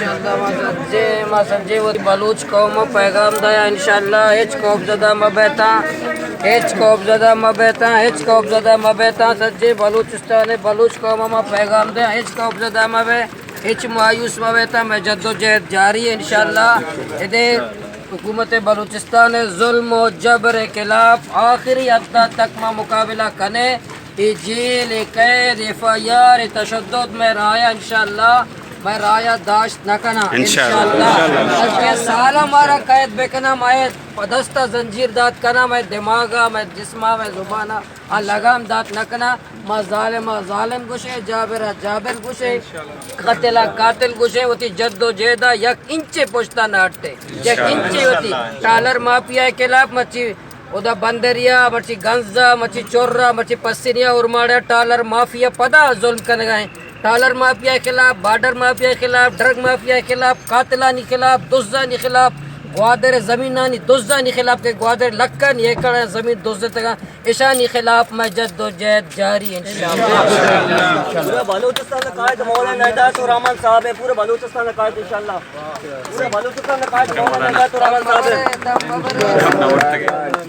انشاءاللہ ما سجے، ما سجے وتی بلوچ قوم ءَ پیغام دیا، انشاءاللہ ہچ خوف زدہ مہ بیتاں، ہچ خوف زدہ مہ بیتاں، ہچ خوف زدہ مہ بیتاں۔ سجے بلوچستان ءِ بلوچ قوم ءَ ما پیغام دیا، ہچ خوف زدہ مہ بے، ہچ مایوس مہ بیتاں۔ مئے جد و جہد جاری ہے انشاءاللہ۔ ادے حکومت بلوچستان ءِ ظلم و جبر ءِ خلاف آخری حد تک ما مقابلہ کنیں۔ اے جیل، اے قید، ایف آئی آر، اے تشدد مئے راہ ءَ انشاءاللہ مئے راہ ءَ داشت نہ کناں۔ انشاءاللہ۔ انشاءاللہ۔ بلکہ سالاں مارا قید بکناں، مئے پہ دست ءَ زنجیر دات کناں، مئے دماغ ءَ، مئے جسم ءَ، مئے زبان ءَ آ لگام دات نہ کناں۔ ما ظالم ءَ ظالم گوشیں، جابر ءَ جابر گوشیں، قاتل ءَ قاتل گوشیں، وتی جد و جہد ءَ یک انچے پشت ءَ نہ ہٹیں۔ یک انچے وتی ٹالر مافیا ءِ خلاف مرچی ادا بندریا، مرچی گنزا، مرچی چورا، مرچی پسنیا، اورماڑا ٹالر مافیا پدا ظلم کنگا ہیں۔ ٹالر مافیا ءِ خلاف، بارڈر مافیا ءِ خلاف، ڈرگ مافیا ءِ خلاف، قاتلانی خلاف، دزانی خلاف، گوادر زمینانی دزانی خلاف کہ گوادر لکھانی ایکڑ زمین دزتگا، اشانی خلاف مئے جد و جہد جاری انشاءاللہ۔ پورے بلوچستان کا قائد مولانا ہدایت الرحمن صاحب ہے، پورے بلوچستان کا قائد انشاءاللہ۔ پورے بلوچستان کا قائد مولانا ہدایت الرحمن صاحب ہے۔